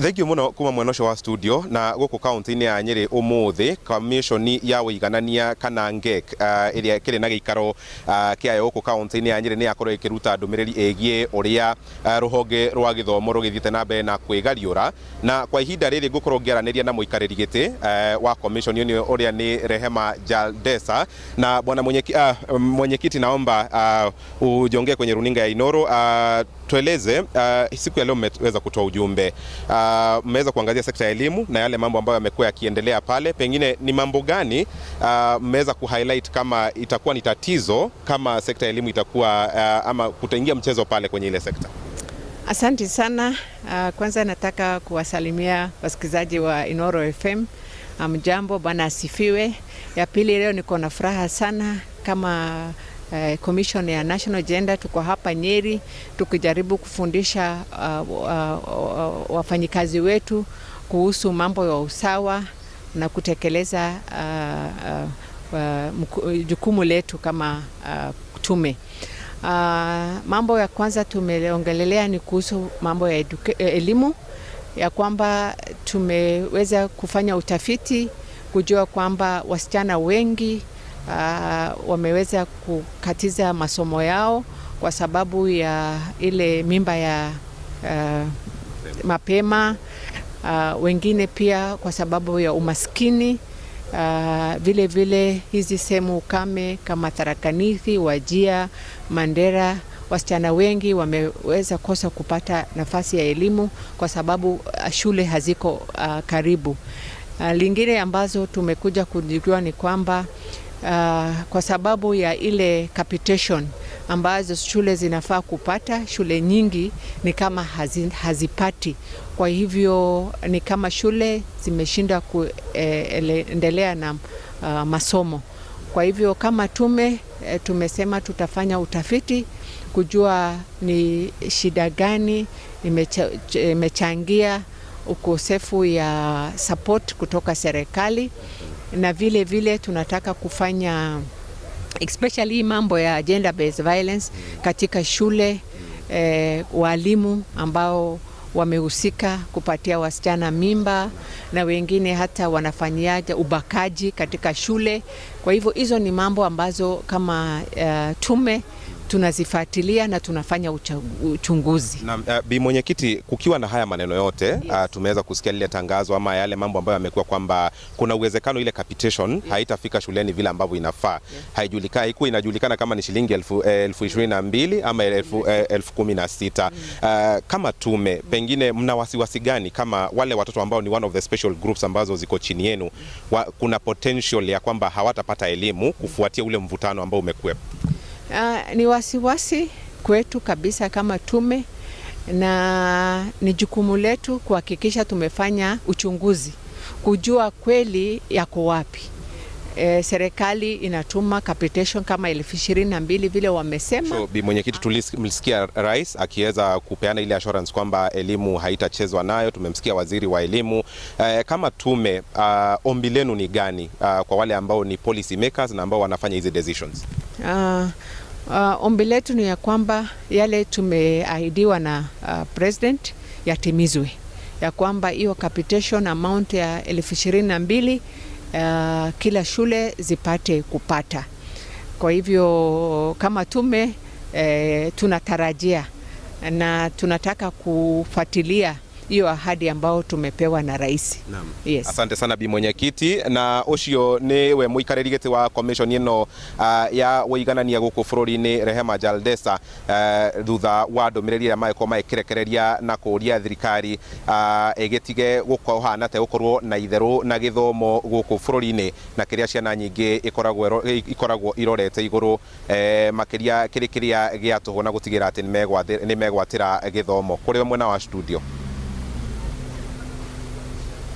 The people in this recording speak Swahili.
Thank you muno kuma mwena ũcio wa studio. Na gũkũ kaunti-inĩ ya Nyĩrĩ ũmũthĩ, commission ya ũiganania kana NGEC, ĩrĩa ĩkĩrĩ na gĩikaro kĩayo gũkũ kaunti-inĩ ya Nyĩrĩ, nĩ yakorwo ĩkĩruta ndũmĩrĩri ĩgiĩ ũrĩa rũhonge rwa gĩthomo rũgĩthiĩte na mbere na kwĩgariũra. Na kwa ihinda rĩrĩ ngũkorwo ngĩaranĩria na mũikarĩri gĩtĩ wa commission ĩno, ũrĩa nĩ Rehema Jaldesa. Na bwana mwenyekiti, naomba ujongee kwenye runinga ya Inoro, tueleze, siku ya leo mmeweza kutoa ujumbe, mmeweza kuangazia sekta ya elimu na yale mambo ambayo yamekuwa yakiendelea pale. Pengine ni mambo gani mmeweza kuhighlight kama itakuwa ni tatizo kama sekta ya elimu itakuwa ama kutaingia mchezo pale kwenye ile sekta? Asante sana. Kwanza nataka kuwasalimia wasikilizaji wa Inoro FM. Mjambo, Bwana asifiwe. Ya pili, leo niko na furaha sana kama Commission ya National Gender, tuko hapa Nyeri tukijaribu kufundisha wafanyikazi wetu kuhusu mambo ya usawa na kutekeleza jukumu letu kama tume. Mambo ya kwanza tumeongelelea ni kuhusu mambo ya elimu, ya kwamba tumeweza kufanya utafiti kujua kwamba wasichana wengi wameweza kukatiza masomo yao kwa sababu ya ile mimba ya mapema, wengine pia kwa sababu ya umaskini. Vile vile hizi sehemu ukame kama Tharaka Nithi, Wajir, Mandera, wasichana wengi wameweza kosa kupata nafasi ya elimu kwa sababu shule haziko karibu. Lingine ambazo tumekuja kujua ni kwamba kwa sababu ya ile capitation ambazo shule zinafaa kupata, shule nyingi ni kama hazipati. Kwa hivyo ni kama shule zimeshinda kuendelea na masomo. Kwa hivyo kama tume tumesema tutafanya utafiti kujua ni shida gani imechangia ukosefu ya support kutoka serikali, na vile vile tunataka kufanya especially mambo ya gender based violence katika shule, walimu ambao wamehusika kupatia wasichana mimba na wengine hata wanafanyiaje ubakaji katika shule. Kwa hivyo hizo ni mambo ambazo kama tume tunazifuatilia na tunafanya uchunguzi. Na Bi Mwenyekiti, kukiwa na haya maneno yote, tumeweza kusikia lile tangazo ama yale mambo ambayo yamekuwa kwamba kuna uwezekano ile capitation haitafika shuleni vile ambavyo inafaa. Haijulikani, haikuwa inajulikana kama ni shilingi 22,000 ama 16,000. Kama tume, pengine mna wasiwasi gani kama wale watoto ambao ni one of the special groups ambazo ziko chini yenu kuna potential ya kwamba hawatapata elimu kufuatia ule mvutano ambao umekuwepo? Ni wasiwasi kwetu kabisa kama tume, na ni jukumu letu kuhakikisha tumefanya uchunguzi kujua kweli yako wapi. Serikali inatuma capitation kama 22,000 vile wamesema. So, Bi Mwenyekiti, tulimsikia rais akiweza kupeana ile assurance kwamba elimu haitachezwa nayo. Tumemsikia waziri wa elimu. Kama tume, ombi lenu ni gani kwa wale ambao ni policy makers na ambao wanafanya hizi decisions? Ombi letu ni ya kwamba yale tumeahidiwa na president yatimizwe, ya kwamba hiyo capitation amount ya 22,000 kila shule zipate kupata. Kwa hivyo kama tume tunatarajia na tunataka kufuatilia hiyo ahadi ambayo tumepewa na rais. Naam. Yes. Asante sana, Bi Mwenyekiti. Na ucio ni we muikarĩri gĩtĩ wa commission ĩno ya ũiganania gũkũ bũrũri-inĩ, Rehema Jaldesa, thutha wa ndũmĩrĩri ĩrĩa magĩkorwo magĩkĩrekereria na kũũria thirikari ĩgĩtige gũkorwo ta gũkorwo na itherũ na gĩthomo gũkũ bũrũri-inĩ, na kĩrĩa ciana nyingĩ ikoragwo irorete igũrũ, makĩria kĩrĩ kĩrĩa gĩa tũhũ, na gũtigĩra atĩ nĩ megwatĩra gĩthomo kũrĩ mwena wa studio.